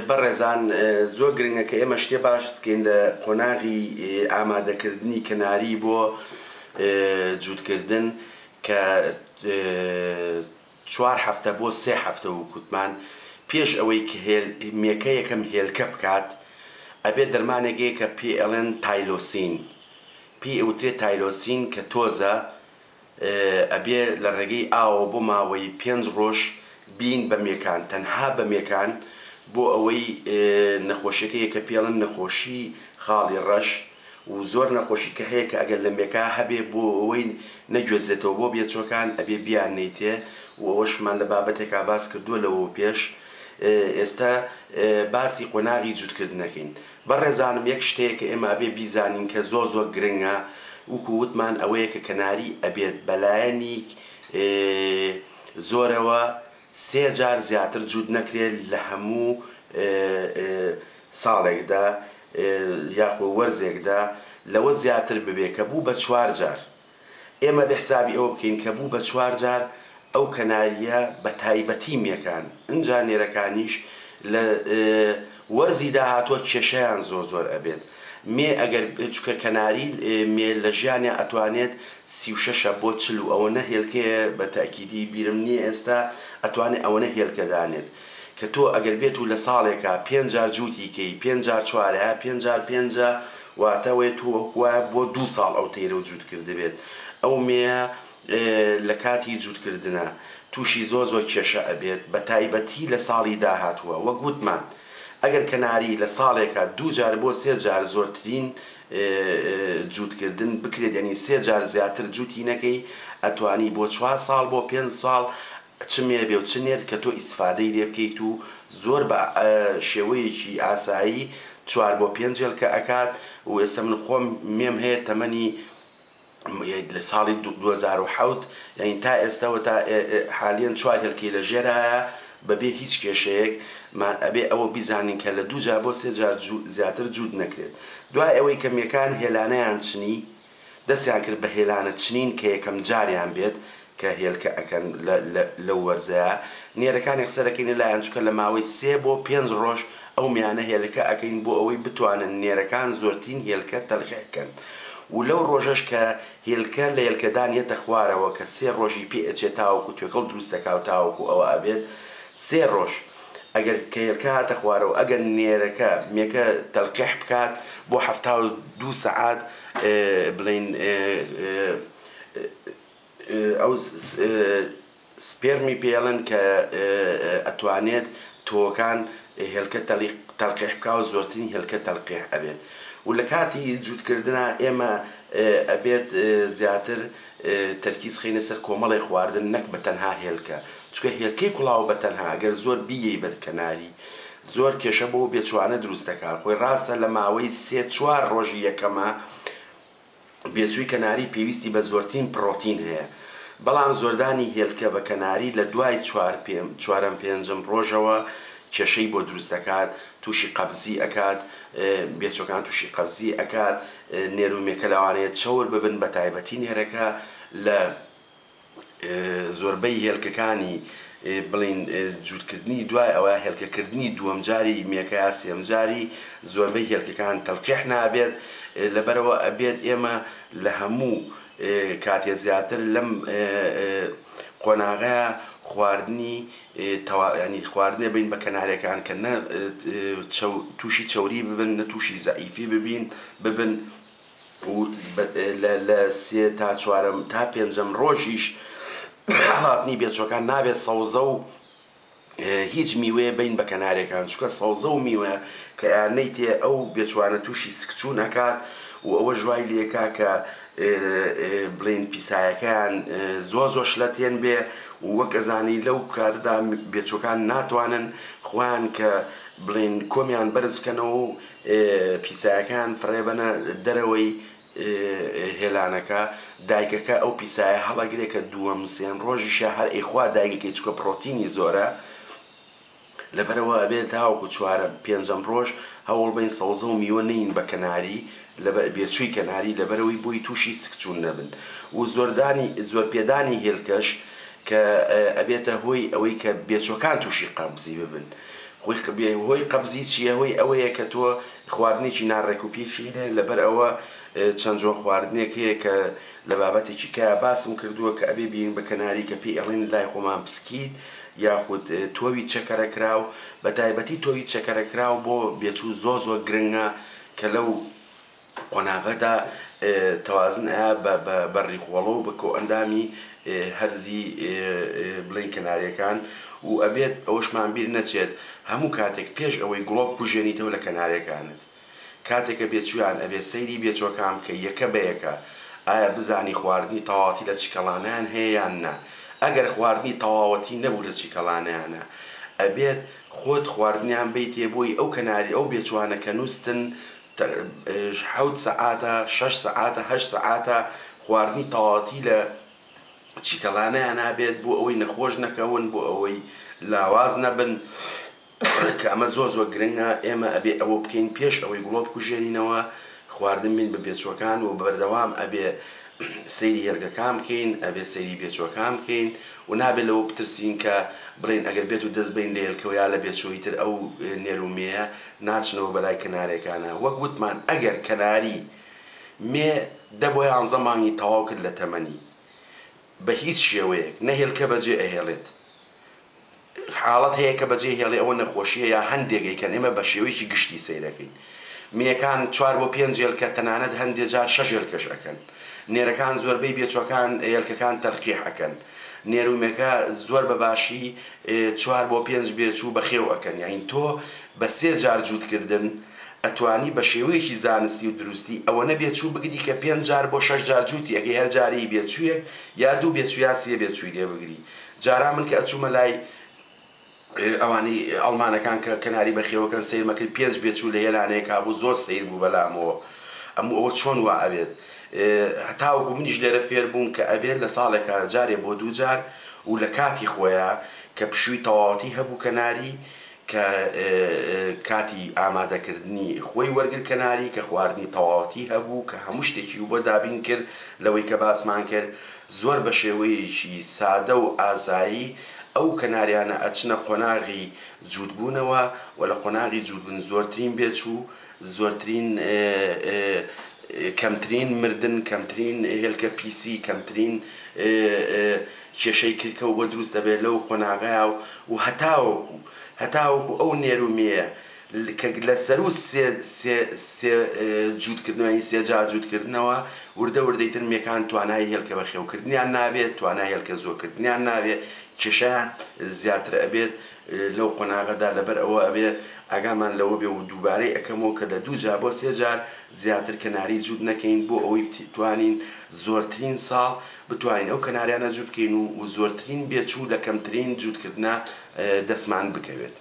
بەڕێزان زۆر گرنگە کە ئێمە شتێ باش بکەین لە قۆناغی ئامادەکردنی کەناری بۆ جووتکردن کە چوار هەفتە بۆ سێ هەفتە وکوتمان پێش ئەوەی کە مێکە یەکەم هێلکە بکات ئەبێ دەرمانێک هەیە کە پێی ئەڵێن تایلۆسین پێی ئەوترێ تایلۆسین کە تۆزە ئەبێ لە ڕێگەی ئاوەوە بۆ ماوەی پێنج ڕۆژ بین بە مێکان تەنها بە مێکان بۆ ئەوەی نەخۆشیەکە یە کە پێڵن نەخۆشی خاڵی ڕەش و زۆر نەخۆشی کە هەیە کە ئەگەر لە مێکا هەبێ بۆ ئەوەی نەگوێزرێتەوە بۆ بێچوەکان ئەبێ بیان نەیتێ و ئەوەشمان لە بابەتێکا باس کردووە لەوەو پێش ئێستا باسی قۆناغی جووتکردنەکەین. بەڕێزانم یەک شت هەیە کە ئێمە ئەبێ بیزانین کە زۆر زۆر گرنگە وکو وتمان ئەوەیە کە کەناری ئەبێت بەلایەنی زۆرەوە سێ جار زیاتر جووت نەکرێت لە هەموو ساڵێکدا یاخۆ وەرزێکدا لەوە زیاتر ببێ کە بوو بە چوار جار ئێمە بێ حسابی ئەوە بکەین کە بوو بە چوار جار ئەو کەنارییە بە تایبەتی مێکان ئنجا نێرەکانیش لە وەرزی داهاتووە کێشەیان زۆر زۆر ئەبێت مێ ئەگەر چونکە کەناری مێ لە ژیانیا ئەتوانێت 36ە بۆ 40 و ئەوەنە هێلکەیە بە تەئکیدی بیرم نییە ئێستا ئەتوانێت ئەوەنە هێلکە دانێت کە تۆ ئەگەر بێت و لە ساڵێکا پێنج جار جووتی کەی پێنج جار چوارە یا پێنج جار پێنجە واتە وەیە تۆ وەک وایە بۆ دوو ساڵ ئەو تەیرەو جووت کردبێت ئەو مێیە لە کاتی جووت کردنا تووشی زۆر زۆر کێشە ئەبێت بە تایبەتی لە ساڵی داهاتووە وەک وتمان ئەگەر کەناری لە ساڵێکا دوو جار بۆ سێ جار زۆرترین جووت کردن بکرێت یانی سێ جار زیاتر جووتی نەکەی ئەتوانی بۆ چوار ساڵ بۆ پێنج ساڵ چ مێ بێ و چ نێر کە تۆ ئیستفادەی لێ بکەیت و زۆر بە شێوەیەکی ئاسایی چوار بۆ پێنج هێلکە ئەکات و ئێستا من خۆم مێم هەیە تەمەنی لە ساڵی 2007 یانی تا ئێستا و تا حالیەن چوار هێلکەی لە ژێرایە بەبێ هیچ کێشەیەک ما ئەبێ ئەوە بیزانین کە لە دوو جار بۆ سێ جار زیاتر جووت نەکرێت دوای ئەوەی کە مێکان هێلانەیان چنی دەستیان کرد بە هێلانە چنین کە یەکەم جاریان بێت کە هێلکە ئەکەن لە لە لەو وەرزەیا نێرەکان یەکسەر ئەکەینە لایان چونکە لە ماوەی سێ بۆ پێنج ڕۆژ ئەو میانە هێلکە ئەکەین بۆ ئەوەی بتوانن نێرەکان زۆرترین هێلکە تەلقیح بکەن و لەو ڕۆژەش کە هێلکە لە هێلکەدان یەتە خوارەوە کە سێ ڕۆژی پێ ئەچێت تاوەکو توێکڵ دروست دەکا و تاوەکو ئەوە ئەبێت سێ ڕۆژ ئەگەر کە هێلکە هاتە خوارەوە ئەگەر نێرەکە مێکە تەلقیح بکات بۆ 72 سەعات بڵێین ئەو سپێرمی پێڵن کە ئەتوانێت تۆوەکان هێلکە تەلقیح بکا و زۆرترین هێلکە تەلقیح ئەبێت و لە کاتی جووتکردنا ئێمە ئەبێت زیاتر تەرکیز خەینە سەر کۆمەڵێ خواردن نەک بە تەنها هێلکە چونکە هێلکەی کوڵاو بە تەنها ئەگەر زۆر بیەی بە کەناری زۆر کێشە بۆ بێچوانە دروست دەکات خۆی ڕاستە لە ماوەی سێ چوار ڕۆژی یەکەما بێچووی کەناری پێویستی بە زۆرترین پڕۆتین هەیە، بەڵام زۆردانی هێلکە بە کەناری لە دوای چوارەم پێنجەم ڕۆژەوە کێشەی بۆ دروست دەکات، تووشی قەبزی ئەکات، بێچووەکان تووشی قەبزی ئەکات، نێر و مێکە لەوانەیە چەور ببن بەتایبەتی نێرەکە لە زۆربەی هێلکەکانی بڵێین جووتکردنی دوای ئەوە هێلکەکردنی دووەم جاری مێکە یا سێم جاری زۆربەی هێلکەکان تەلقیح نابێت لەبەرەوە ئەبێت ئێمە لە هەموو کاتێ زیاتر لەم قۆناغەیە خواردنی ینی خواردنێ بین بە کەنارەکان کە نە تووشی چەوری ببن نە تووشی زەعیفی ببین ببن و لە سێ تا چوارەم تا پێنجەم ڕۆژیش هەڵاتنی بێچوەکان نابێت سەوزە و هیچ میوەیە بین بە کەنارێکان چونکە سەوزە و میوە کە ئەیانەی تێ ئەو بێچوانە تووشی سکچوون ئەکات و ئەوە ژوای لێکا کە بڵین پیسایەکەیان زۆر زۆر شلەتێن بێ و وەک ئەزانی لەو کاتەدا بێچوەکان ناتوانن خۆیان کە بڵین کۆمیان بەرز بکەنەوە و پیسایەکان فڕێبەنە دەرەوەی هێلانەکە، دایکەکە ئەو پیسایە هەڵەگرێ کە دووەم سێم ڕۆژیشە هەر ئەیخوا دایکەکەی چونکە پڕۆتینی زۆرە لەبەرئەوە ئەبێ تاوەکو چوارەم پێنجەم ڕۆژ هەوڵبەین سەوزە و میوە نەین بە کەناری لەبەر بێچووی کەناری لەبەرئەوەی بۆی تووشی سکچوون نەبن و زۆردانی زۆر پێدانی هێلکەش کە ئەبێتە هۆی ئەوەی کە بێچوەکان تووشی قەبزی ببن. خۆی هۆی قەبزی چییە؟ هۆی ئەوەیە کە تۆ خواردنێکی ناڕێکوپێکی هەیە، لەبەر ئەوە چەند جۆر خواردنێک هەیە کە لە بابەتێکی کە باسم کردووە کە ئەبێ بین بە کەناری کە پێی ئەڵێن لای خۆمان پسکیت یاخود تۆوی چەکەرەکراو، بە تایبەتی تۆوی چەکەرەکراو بۆ بێچوو زۆر زۆر گرنگە کە لەو قۆناغەدا تەوازن ئەیا بە ڕیخۆڵە و بە کۆئەندامی هەرزی بڵێین کەناریەکان و ئەبێت ئەوەشمان بیر نەچێت هەموو کاتێک پێش ئەوەی گڵۆپ کوژێنیتەوە لە کەناریەکانت کاتێکە بێچویان ئەبێت سەیری بێچوەکان بکەی یەکە بە یەکە ئایا بزانی خواردنی تەواوەتی لە چیکەڵانەیان هەیە یان نا ئەگەر خواردنی تەواوەتی نەبوو لە چیکەڵانەیانە ئەبێت خۆت خواردنیان بەیتێ بۆی ئەو کەناری ئەو بێچوانە کە نوستن حەوت سەعاتە شەش سەعاتە هەشت سەعاتە خواردنی تەواوەتی لە چیکەڵانەیانا بێت بۆ ئەوەی نەخۆش نەکەون بۆ ئەوەی لاواز نەبن کە ئەمە زۆر زۆر گرنگە ئێمە ئەبێ ئەوە بکەین پێش ئەوەی گڵۆپ بکوژێنینەوە خواردن بین بە بێچوەکان و بەردەوام ئەبێ سەیری هێلکەکان بکەین ئەبێ سەیری بێچوەکان بکەین و نابێت لەوە بترسین کە بڵێین ئەگەر بێت و دەست بەین لە هێلکەوە یا لە بێچووی تر ئەو نێر و مێیە ناچنەوە بەلای کەنارێکانا وەک وتمان ئەگەر کەناری مێ دە بۆ یانزە مانگی تەواو کرد لە تەمەنی بە هیچ شێوەیەک نە هێلکە بەجێ ئەهێڵێت حاڵەت هەیە کە بەجێ هێڵێ ئەوە نەخۆشیە یا هەندێک ئەیکەن ئێمە بە شێوەیەکی گشتی سەیرەکەین مێیەکان چوار بۆ پێنج هێلکە تەنانەت هەندێ جار شەش هێلکەش ئەکەن نێرەکان زۆربەی بێچوەکان هێلکەکان تەلقیح ئەکەن نێرومێکە زۆر بە باشی چوار بۆ پێنج بێچوو بەخێو ئەکەن یانی تۆ بە سێ جار جووت کردن ئەتوانی بە شێوەیەکی زانستی و دروستی ئەوەنە بێچوو بگری کە پێنج جار بۆ شەش جار جووتی ئەکەی هەر جارەی بێچوویەک یا دوو بێچوو یا سێ بێچووی لێ بگری جاران من کە ئەچوومە لای ئەوانەی ئەڵمانەکان کە کەناری بەخێوەکەن سەیرمە کرد پێنج بێچوو لە هێلانەیەکا بوو زۆر سەیر بوو بەلامەوە ئەموو ئەوە چۆن وا ئەبێت هەتاوەکو منیش لێرە فێر بووم کە ئەبێت لە ساڵێکا جارێ بۆ دوو جار و لە کاتی خۆیا کە پشووی تەواوەتی هەبوو کەناری کە کاتی ئامادەکردنی خۆی وەرگر کەناری کە خواردنی تەواوەتی هەبوو کە هەموو شتێکی بۆ دابین کرد لەوەی کە باسمان کرد زۆر بە شێوەیەکی سادە و ئاسایی ئەو کەناریانە ئەچنە قۆناغی جووتبوونەوە و لە قۆناغی جووتبوون زۆرترین بێچوو زۆرترین کەمترین مردن کەمترین هێلکە پیسی کەمترین کێشەی کرکەو بۆ دروست دەبێت لەو قۆناغەیا و هەتاوەکو هەتاوەکو ئەو نێر و مێیە کە لە سەروو سێ سێ سێ جووت کردنەوە یانی سێ جار جووت کردنەوە وردە وردەی تر مێکان توانای هێلکە بەخێوکردنیان نابێت توانای هێلکە زۆکردنیان نابێت کێشەیان زیاتر ئەبێت لەو قۆناغەدا لەبەر ئەوە ئەبێ ئاگامان لەوە بێ و دووبارەی ئەکەمەوە کە لە دوو جار بۆ سێ جار زیاتر کەناری جووت نەکەین بۆ ئەوەی بتوانین زۆرترین ساڵ بتوانین ئەو کەناریانە جووت بکەین و زۆرترین بێچوو لە کەمترین جووتکردنا دەستمان بکەوێت.